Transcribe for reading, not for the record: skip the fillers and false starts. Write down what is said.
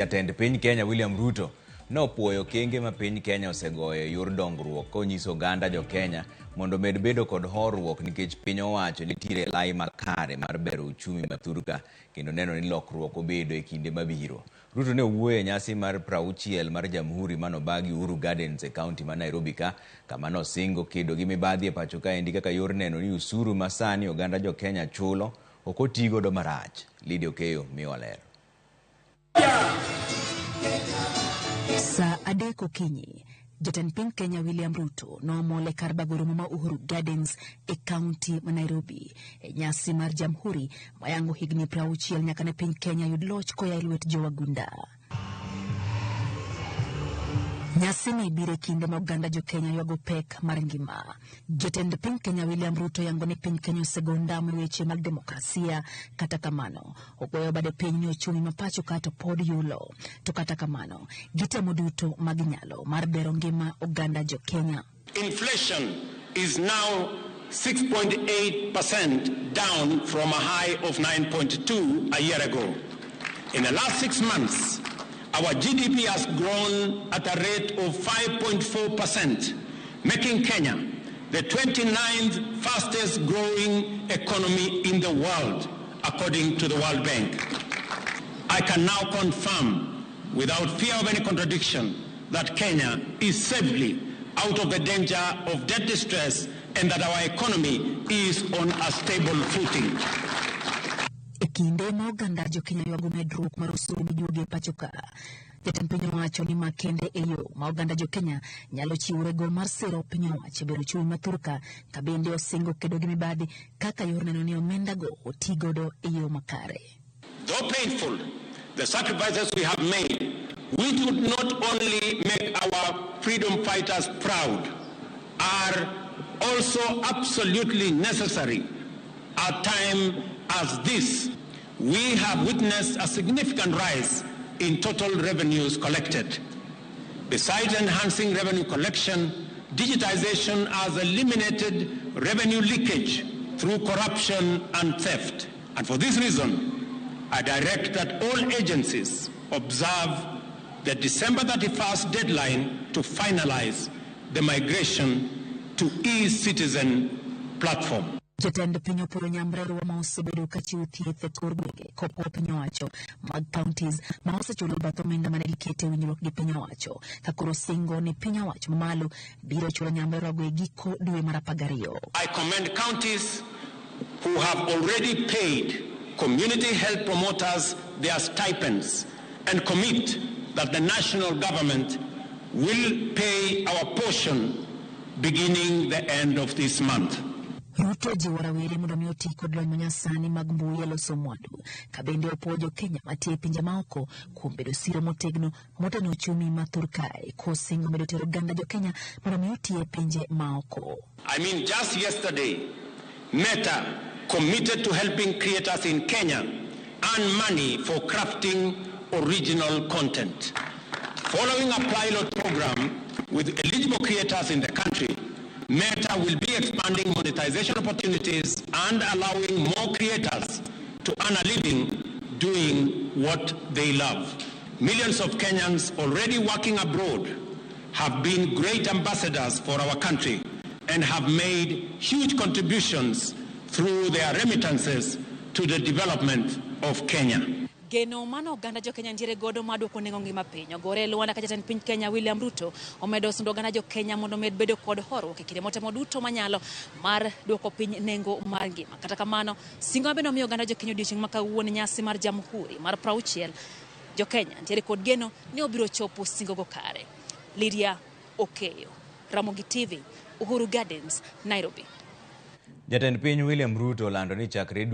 Jatend piny Kenya William Ruto nopuoyo okenge ma piny Kenya osegoyo e yor dongruok konyiso oganda jo Kenya mondo omed bedo kod horuok nikech piny owacho nitiere e lai makare mar bero uchumi ma thurka kendo neno ni lokruok obedo e kinde mabiro. Ruto ne owuoyo e nyasi mar 60 mar Jamhuri manobagi Uhuru Gardens e kaunti ma Nairobi ka kama nosingo kedo gi mibadhi e pacho kaendi kaka yor neno ni usuru ma sani oganda jo Kenya chulo ok otigodo marach. Lydia Okeyo miwa ler. Saa 3 okinyi, jatend piny Kenya William Ruto noomol e kar bago romo ma Uhuru Gardens e kaunti ma Nairobi e nyasi mar Jamhuri mayango higni 60 nyaka ne piny Kenya yud loch koa e lwet jowagunda. Nyasini biro e kinde ma oganda jo Kenya ywago pek mar ngima. Jatend piny Kenya William Ruto yango ni piny Kenya osego ondamo e weche mag demokrasia. Kata kamano, ogoyo bade piny ni ochumi ma pacho ka to pod yulo. To kata kamano, gitemo duto ma ginyalo mar bero ngima oganda jo Kenya. Inflation is now 6.8% down from a high of 9.2 a year ago. In the last 6 months, our GDP has grown at a rate of 5.4%, making Kenya the 29th fastest growing economy in the world, according to the World Bank. I can now confirm, without fear of any contradiction, that Kenya is safely out of the danger of debt distress and that our economy is on a stable footing. E kinde ma oganda jo Kenya ywago medruok mar osuru mijuogo e pacho ka, jatend piny owacho ni ma kende e yo ma oganda jo Kenya nyalo chiworego mar siro piny owacho e bero uchumi ma thurka, ka bende osingo kedo gi mibadhi kaka yor neno ni omendago otigodo e yo makare. Though painful, the sacrifices we have made, which would not only make our freedom fighters proud, are also absolutely necessary at time as this. We have witnessed a significant rise in total revenues collected. Besides enhancing revenue collection, digitization has eliminated revenue leakage through corruption and theft. And for this reason, I direct that all agencies observe the December 31st deadline to finalize the migration to e-citizen platform. Jatend piny opuoyo nyamrerwa ma osebedo ka chiwo thieth e kor gwenge kopo piny owacho mag counties ma osechulo bath omenda mane giketo e winjruok gi piny owacho, ka koro singo ni piny owacho mamalo biro chulo nyamrerwago e giko dwe mar 12. I commend counties who have already paid community health promoters their stipends and commit that the national government will pay our portion beginning the end of this month. Ruto jiwo rawere mondo mi oti kod lony manyasani mag mbui e loso mwandu, ka bende opuoyo jo Kenya mantie e pinje maoko kuom bedo siro motegno moteno uchumi ma thur kae, kosingo medo tero oganda jo Kenya mondo mi oti e pinje maoko. Just yesterday, Meta committed to helping creators in Kenya earn money for crafting original content. Following a pilot program with eligible creators in the country, Meta will be expanding monetization opportunities and allowing more creators to earn a living doing what they love. Millions of Kenyans already working abroad have been great ambassadors for our country and have made huge contributions through their remittances to the development of Kenya. Geno mano oganda jo Kenya nitiere godo mar duoko nengo ngima piny. Ogore e lwanda ka jatend piny Kenya William Ruto omedo sundo oganda jo Kenya mondo omed bedo kod horuok e kinde motemo duto manyalo mar duoko piny nengo mar ngima. Kata kamano, singo ma bende omiyo oganda jo Kenya odiochieng' ma kawuono nyasi mar Jamhuri mar 60, jo Kenya nitiere kod geno ni obiro chopo singogo kare. Lydia Okeyo, Ramogi TV, Uhuru Gardens, Nairobi. Jatend piny William Ruto olando ni chakre dwe